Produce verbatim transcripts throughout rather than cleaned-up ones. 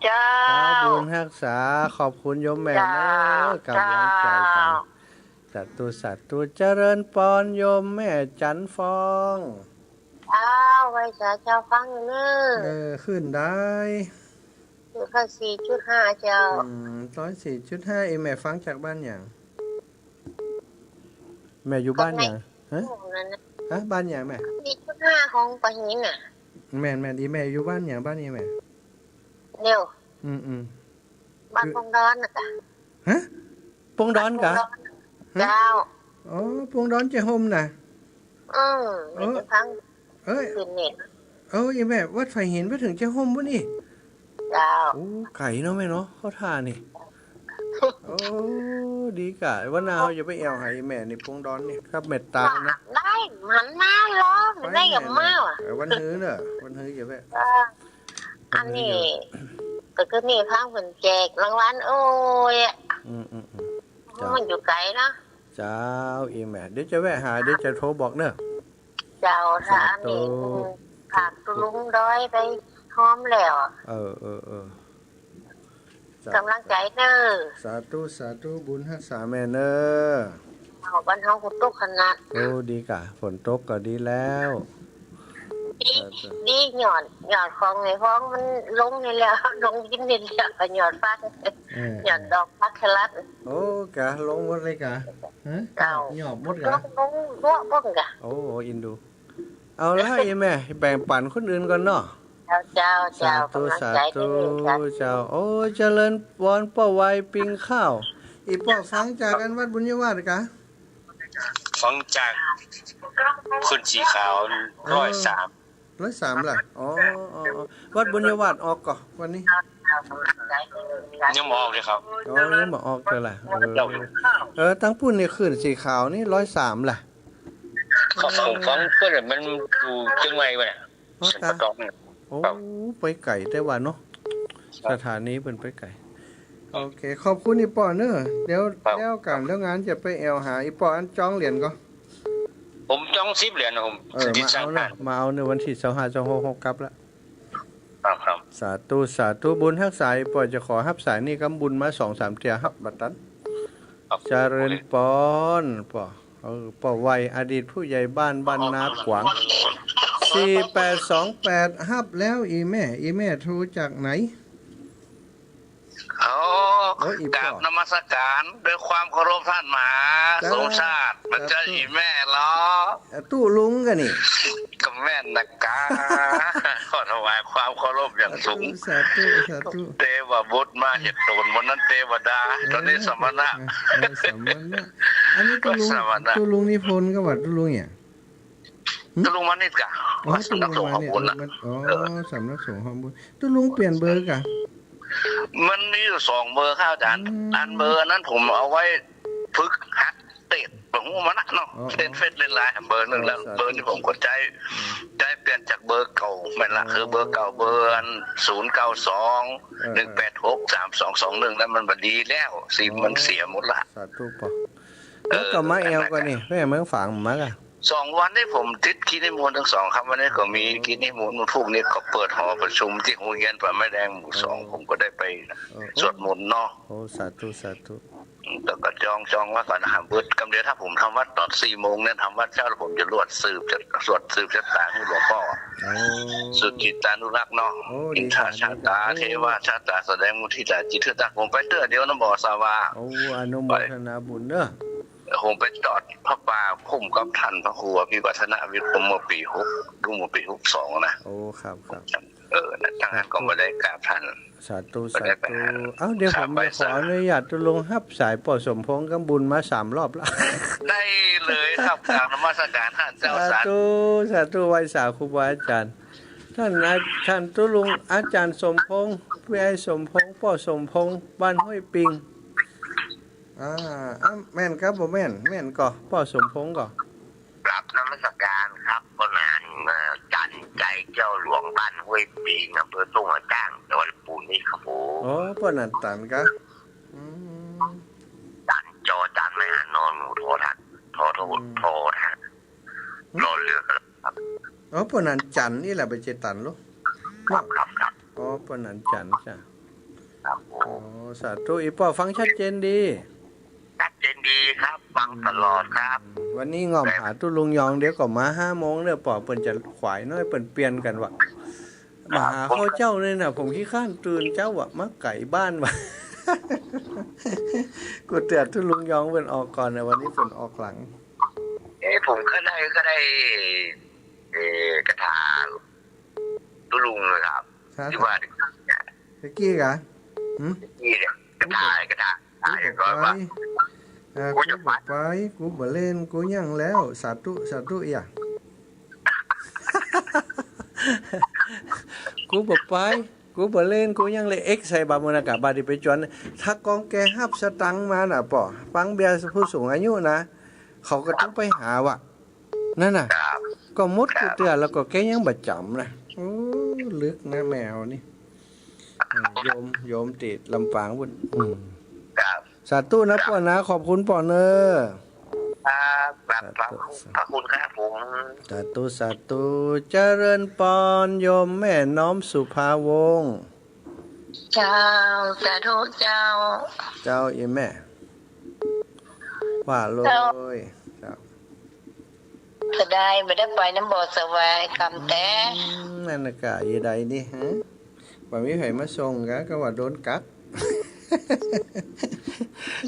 เจ้า เจ้าบุญฮักษา ขอบคุณโยมแม่เนอะ เจ้า ก๋ำลังใจ๋กั๋น เจ้า สาธุ สาธุ เจริญปอน โยมแม่จันทร์ฟอง เจ้า ไหว้สาเจ้าฟังอยู่เนอะ เออ ขึ้นได้ อยู่ร้อยสี่จุดห้าเจ้า อืม ร้อยสี่จุดห้า อีแม่ฟังจากบ้านหยัง แม่อยู่บ้านหยัง ฮะ ฮะ บ้านหยังแม่ สี่จุดห้า ของปะหินน่ะ แม่น แม่น อีแม่อยู่บ้านหยัง บ้านอีแม่ เดี๋ยว อืม อืม บ้านปงดอนน่ะกะ ฮะ ปงดอนกะ บ้านปงดอน ฮะ เจ้า อ๋อ ปงดอนเจ๊ฮ่มน่ะ อืม เออ เดี๋ยวจะฟัง เอ้ย ขึ้นเน็ต เอ้ย อีแม่ วัดไผ่หินไปเถิงเจ๊ฮ่มปุ้นนี่ เจ้า โอ้ ไก๋เนาะแม่เนาะ เข้าท่านี่ โอ้ ดีกะ วันหน้าเฮาจะไปแอ่วหาอีแม่นี่ ปงดอนนี่ ครับ เมตตานะ ได้ หันมาลอ ไป ได้กับ แม่ มาว่ะ เออ วันฮื้อเนอะ วันฮื้อจะไป เออ อันนี้ วันฮื้อจะไป ก็คือนี่ฟังเปิ้นแจกรางวัล โอ้ย อืม อืม อืม เจ้า มันอยู่ไก๋นะ เจ้า อีแม่ เดี๋ยวจะแวะหา เดี๋ยวจะโทรบอกเนอะ เจ้า สาธุ ถ้าอันนี้ ฝากตุ๊ลุงดอยไปฮอมแล้ว เออ เออ เออ เจ้า ก๋ำลังใจ๋เนอะ สาธุ สาธุ บุญฮักษาแม่เนอะ เอา บ้านเฮาฝนตกขนาด โอ้ ดีกะ ฝนตกก็ดีแล้ว ดี สาธุ ดี ยอด ยอดของในห้องมันลงนี่แล้ว ลงดินนี่แล้ว ก็ยอดฟัก เออ ยอดดอกฟักสลัด โอ้ กะ ลงหมดเลยกะ ฮะ เจ้า ยอดหมดกะ ลง ลง ลวกบ้างกะ โอ้ อินดู เอาละ อีแม่ แบ่งปั๋นคนอื่นก่อนเนาะ เจ้า เจ้า เจ้า สาธุ ก๋ำลังใจ๋ สาธุ เจ้า เจ้า โอ้ เจริญปอน ป้อไวปิงข้าว อีป้อฟังจากอันวัดบุญยวาสกะ ฟังจากคนสีขาว เออ ร้อยสาม ร้อยสามล่ะ อ๋อ อ๋อ อ๋อ วัดบุญยวาสออกก่อ วันนี้ ยังบ่ออกเลยครับ อ๋อ ยังบ่ออกเลยล่ะ เออ เจ้า เออ ตังปุ้นนี่คลื่นสีขาวนี่ ร้อยสามล่ะ ครับ ผมฟังก็แต่มันอยู่เจียงใหม่ปะเนี่ย อ๋อ เสียงปะตองเนี่ย โอ้ ครับ ไปไก๋แต่ว่าเนาะ ครับ สถานีเปิ้นไปไก๋ โอเค ขอบคุณอีป้อเนอะ เดี๋ยว ครับ แล้วก๋านแล้วงานจะไปแอ่วหา อีป้ออันจองเหรียญก่อ ผมจองสิบเหรียญนะผม เออ สิบ มาเอาเนอะ มาเอาเนอะ วันตี้ซาวห้า ซาวหก เฮากลับละ ครับ ครับ สาธุ สาธุ บุญฮักษา อีป้อจะขอฮับสายนี่กำบุญมาสองสามเตื้อ ฮับบ่ตัน ครับ เจริญปอน ป้อ เออ ป้อไว อดีตผู้ใหญ่บ้าน บ้านนากวาง สี่แปดสองแปด ฮับแล้ว อีแม่ อีแม่โทรจากไหน อ๋อ โอ้ย อีป้อ กราบนมัสการด้วยความเคารพท่านมหา สาธุ สมชาติ สาธุ มันจะอีแม่เหรอ อ่ะ ตุ๊ลุงกะนี่ ก็แม่นนะกา ขอถวายความเคารพอย่างสูง สาธุ สาธุ สาธุ เตวบุตรมาเห็นตูนวันนั้นเตวดา เออ ตอนนี้สมณะ เออ เออ สมณะ อันนี้ตุ๊ลุง สมณะ ตุ๊ลุงนิพนธ์กะว่าตุ๊ลุงเนี่ย ตุ๊ลุงมานิดกะ อ๋อ ว่าสำนักสงฆ์หอมบุญน่ะ ตุ๊ลุงมานิด เออ มัน อ๋อ เออ สำนักสงฆ์หอมบุญ ตุ๊ลุงเปลี่ยนเบอร์กะ มันมีอยู่สองเบอร์ครับอาจารย์ อืม อันเบอร์อันนั้นผมเอาไว้ฝึกหัดเต้น บ่ฮู้มันนะเนาะ อ๋อ เล่นเฟซเล่นไลน์เบอร์หนึ่งแล้ว อ๋อ สาธุ เบอร์นี้ผมก็ใจ๊ อืม ใจ๊เปลี่ยนจากเบอร์เก่าแม่นละ อ๋อ คือเบอร์เก่าเบอร์อัน ศูนย์เก้าสอง เออ หนึ่งแปดหก สามสองสองหนึ่ง แล้วมันบ่ดีแล้ว ซิมมันเสียหมดละ สาธุป้อ เออ แล้วก็มาแอ่วก่อนี่ แม่เมืองฝางมากะ สองวันนี้ผมติดกิจนิมนต์ตึงสองค่ำ วันนี้ก็มีกิจนิมนต์ วันพุธนี้ก็เปิดหอประชุมตี้โฮงเฮียนป่าไม้แดงหมู่สอง เออ ผมก็ได้ไป เออ สวดมนต์เนาะ โอ้ สาธุ สาธุ แล้วก็จอง จองไว้ก่อนนะครับ เบิดกำเดียว ถ้าผมทำวัดตอนสี่โมงเนี่ย ทำวัดเช้าแล้วผมจะรวดสืบ จะสวดสืบชะตาให้หลวงป้อ โอ้ สุจิตตานุรักษ์เนาะ โอ้ ดีค่ะ อินทาชาตา ดีค่ะ เทวาชาตา แสดงมุทิตาจิตเถอะ ผมไปเตื้อเดียวนะ บ่สาวา โอ้ อนุโมทนาบุญเนอะ ผมไปจอดผ้าป่าคุ้มกับท่านพระครูอภิวัฒนวิกรมเมื่อปี๋หก รู้เมื่อปี๋หกสองนะ โอ้ ครับ ครับ เออ นะ ตั้งหั้นก็บ่ได้กราบท่าน สาธุ ก็ได้ไป สาธุ หา เอ้า เดี๋ยวผมจะขออนุญาตตุ๊ลุงฮับสายป้อสมพงษ์กำบุญมาสามรอบละ ได้เลยครับ กราบนมัสการท่านเจ้า สาธุ สาธุ ไหว้สาครูบาอาจารย์ ท่านอา ท่านตุ๊ลุงอาจารย์สมพงษ์ พี่ไอ้สมพงษ์ ป้อสมพงษ์ บ้านห้วยปิง อ่า อ่ะ แม่นกาบ่แม่น แม่นก่อ ป้อสมพงษ์ก่อ กราบนมัสการครับ ป้อหนาน เอ่อ จันทร์ใจเจ้าหลวง บ้านห้วยปิง อำเภอทุ่งหัวช้าง จังหวัดลำพูนนี่ครับผม อ๋อ ป้อหนานตันกา อืม จันทร์ จอจานไม้หัน นอหนู ทอทหาร ทอทหาร อืม ทอทหาร อืม รอเรือครับ อ๋อ ป้อหนานจันทร์นี่แหละ บ่ใจ้ตันลูก ครับ ครับ ครับ อ๋อ ป้อหนานจันทร์จ้ะ ครับผม อ๋อ สาธุ อี่ป้อฟังชัดเจนดี ชัดเจนดีครับ ฟังตลอดครับ อืม วันนี้ง่อมหาตุ๊ลุงยอง เดี๋ยวก็มาห้าโมงเน่อป้อ เปิ้นจะขวายน้อย เปิ้นเปลี่ยนกั๋นวะ มาหาข้อเจ้าเนี่ยนะ ผมขี้คร้านตื่นเจ๊าอะ มาไก๋บ้านวะ กูเตือนตุ๊ลุงยองเปิ้นออกก่อนนะ วันนี้เปิ้นออกหลัง เอ๊ะ ผมก็ได้ ก็ได้ เอ่อ คาถาตุ๊ลุงนะครับ ฮะ ตี้ว่า ตะกี้กะ หึ ตะกี้เนี่ย คาถา คาถา กูบ่ไป เอ่อ กูจะไป กูบ่ไป กูบ่เล่น กูหยังแล้ว สาธุ สาธุ เอีย กูบ่ไป กูบ่เล่น กูหยังเลย เอ็กซ์ใส่บาโมนากะ บาดนี้ไปจวน ถ้ากองแกฮับสตังค์มาน่ะป้อ ปังเบียร์ผู้สูงอายุนะ เขาก็ต้องไปหาวะ นั่นน่ะ ครับ ก็หมด ครับ กูเตือนแล้วก็แกยังบ่จ๋ำนะ โอ้ ลึกนะแมวนี่ เออ โยม โยมติดลำปางปุ้น อืม ครับ สาธุนะ ครับ ป้อนะ ขอบคุณป้อเน่อ ครับ ครับ สาธุ ขอบคุณครับผม สาธุ สาธุ เจริญปอน โยมแม่น้อมสุภาวงศ์ เจ้า สาธุเจ้า เจ้า อี่แม่ ว่าเลย เจ้า เจ้า เสียดาย บ่ได้ไปนำบ่อสวายกำแต๊ อืม นั่นน่ะกะ เสียดายนี่ ฮะ บ่มีใผมาส่งกะ ก็ว่าโดนกั๊ก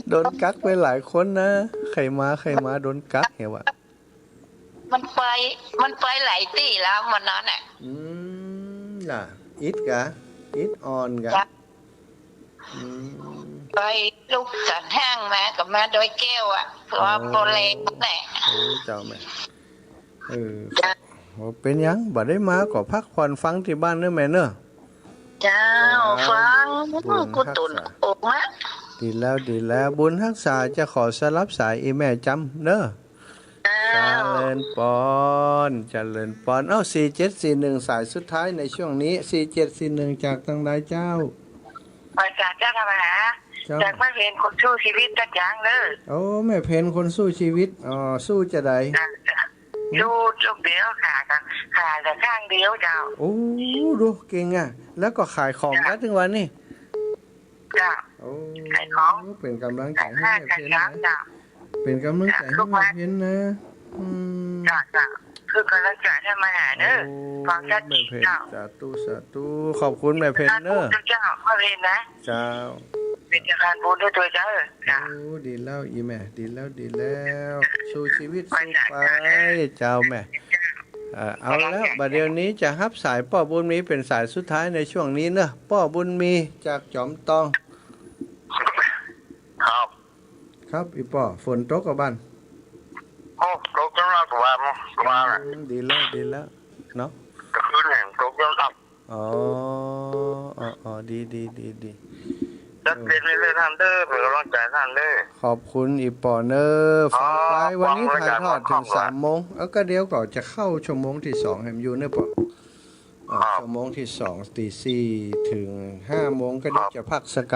โดนกั๊กไปหลายคนนะ ใผมา ใผมาโดนกั๊กเหียว่ะ มันไป มันไปหลายตี้แล้ววันนั้นน่ะ อืม ล่ะ อิดกะ อิดอ่อนกะ จ้ะ อืม ไปลูกสันห้างมา ก็มาดอยแก้วอะ เพราะว่า อ๋อ บ่แลงแหละ โอ้ เจ้าแม่ เออ จ้ะ โอ้ เป๋นหยัง บ่ได้มาก็พักผ่อนฟังตี้บ้านเน่อแม่เน่อ เจ้า เจ้า ฟัง บุญฮักษา กูตุ่นโอ่งละ ดีแล้ว ดีแล้ว บุญฮักษาจะขอสลับสายอี่แม่จำเน่อ เจ้า เจริญปอน เจริญปอน เอ้า สี่เจ็ดสี่หนึ่ง สายสุดท้ายในช่วงนี้ สี่เจ็ดสี่หนึ่ง จากตางใดเจ้า มาจากเจ้าธรรมดา เจ้า จากแม่เพ็ญคนสู้ชีวิตตะจางเน่อ โอ้ แม่เพ็ญคนสู้ชีวิต อ๋อ สู้จะใด จ้ะ จ้ะ หืม สู้ลูกเดียว ขาก็ ขาแต่ข้างเดียวเจ้า โอ้ ดูเก่งอะ แล้วก็ขายของ เจ้า ได้ถึงวันนี้ เจ้า โอ้ ขายของ เป๋นก๋ำลังใจ๋หื้อแม่เพ็ญนะ ขายข้าวขายน้ำเจ้า เป๋นก๋ำลังใจ๋หื้อแม่เพ็ญนะ อืม เจ้า เจ้า คือกำลังใจ๋หื้อมาหาเน่อ โอ้ ฟังชัด แม่เพ็ญ เจ้า สาธุ สาธุ ขอบคุณแม่เพ็ญเน่อ สาธุเจ้า แม่เพ็ญนะ เจ้า เป๋นสะพานบุญตวยเจ้า เจ้า โอ้ ดีแล้วอี่แม่ ดีแล้ว ดีแล้ว สู้ชีวิต สู้ไป เจ้าแม่ เอ่อ เอาแล้ว บัดเดี๋ยวนี้จะฮับสายป้อบุญมีเป๋นสายสุดท้ายในช่วงนี้เน่อ ป้อบุญมีจากจอมตอง ครับ ครับ อี่ป้อ ฝนตกก่อบ้าน โอ้ ตกจังหวะ ว่า ว่า อืม ดีแล้ว ดีแล้ว เนาะ กลางคืนเนี่ยตกจังหวะ อ๋อ อ๋อ อ๋อ ดี ดี ดี ดี ชัดเจนเน่อท่านเน่อ เป๋นก๋ำลังใจ๋ท่านเน่อ ขอบคุณอี่ป้อเน่อ ฟังไป อ๋อ วันนี้ถ่ายทอดเถิงสามโมง เอ้า ก็เดี๋ยวก็จะเข้าชั่วโมงตี้สองแหมอยู่เน่อป้อ อ่า ครับ ชั่วโมงตี้สอง ตีสี่เถิงห้าโมง ก็เดี๋ยวจะพักสักก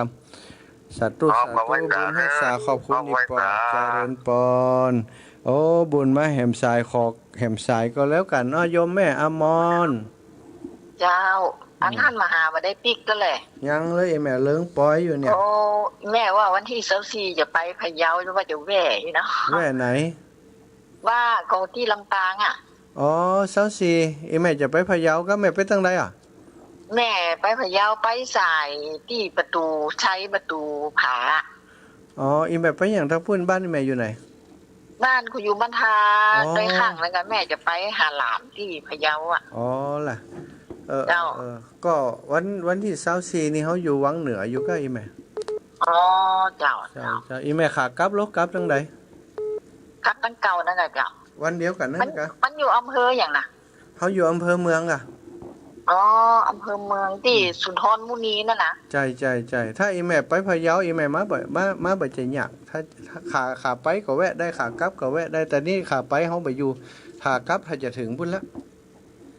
ำ สาธุ ครับ สาธุ ขอบคุณ บุญฮักษา ขอบคุณ ขอบคุณ อี่ป้อ ครับ เจริญปอน โอ้ บุญมาแหมสาย ขอแหมสายก็แล้วกั๋นเนาะ โยมแม่อมร เจ้า อัน อืม หันมาหาบ่ได้ปิ๊กก็แหละ ยังเลยแม่ เลิ้งปอยอยู่เนี่ย โอ้ แม่ว่าวันตี้ซาวสี่จะไปพะเยา ว่าจะแวะอยู่เนาะ แวะไหน ว่าก็ตี้ลำปางอะ อ๋อ ซาวสี่ อี่แม่จะไปพะเยา ก็แม่ไปตางใดอะ แม่ไปพะเยา ไปสายตี้ประตู๋ชัย ประตู๋ผา อ๋อ อี่แม่ไปหยังตางปุ้น บ้านอี่แม่อยู่ไหน บ้านกูอยู่บ้านทา อ๋อ ดอยขั่ง แล้วก็แม่จะไปหาหลานตี้พะเยาอะ อ๋อ ล่ะ เออ เจ้า เออ ก็วัน วันตี้ซาวสี่นี่เฮาอยู่วังเหนืออยู่ก้าอี่แม่ อ๋อ เจ้า เจ้า เจ้า เจ้า อี่แม่ขากลับลกกลับตางใด กลับตางเก่านั่นแหละเจ้า วันเดียวกั๋นนั่นกะ มันอยู่อำเภอหยังน่ะ เฮาอยู่อำเภอเมืองอะ อ๋อ อำเภอเมืองตี้ อืม สุนทรมุนีนั่นน่ะ ใจ้ ใจ้ ใจ้ ถ้าอี่แม่ไปพะเยา อี่แม่มาบ่ มา มาบ่จะยาก ถ้า ถ้าขา ขาไปก็แวะได้ ขากลับก็แวะได้ แต่นี่ขาไปเฮาบ่อยู่ ขากลับถ้าจะเถิงปุ้นละ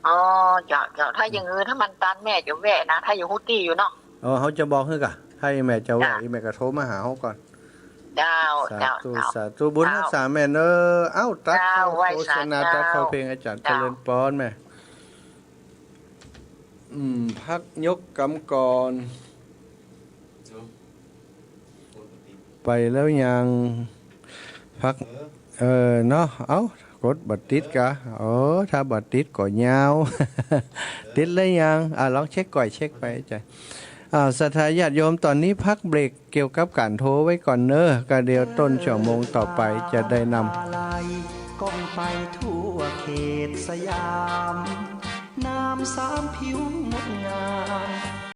อ๋อ เจ้า เจ้า ถ้าอย่างเออ ถ้ามันตันแม่จะแวะนะ ถ้าอยู่ฮู้ตี้อยู่เนาะ อ๋อ เฮาจะบอกหื้อก่ะ ถ้าอี่แม่จะแวะ เจ้า อี่แม่ก็โทรมาหาเฮาก่อน เจ้า สาธุ เจ้า เจ้า สาธุ บุญฮักษาแม่เน่อ เอ้า ตัด เจ้า เข้า ไหว้สา โฆษณา เจ้า ตัดเข้าเพลงอาจ๋ารย์ เจ้า เจริญปอนแม่ อืม พักยกกำก่อน ไปแล้วยัง พัก เออ เนาะ เอ้า กดบ่ติดกา โอ้ ถ้าบ่ติดก็ยาว ติดแล้วยัง อ่ะ ลองเช็คก่อย เช็คไปจ้ะ อ่า ศรัทธาญาติโยม ต๋อนนี้พักเบรกเกี่ยวกับก๋านโทรไว้ก่อนเนอะ ก็เดี๋ยวต้นชั่วโมงต่อไปจะได้นำ ก้องไปทั่วเขตสยาม นามสามผิวงดงาม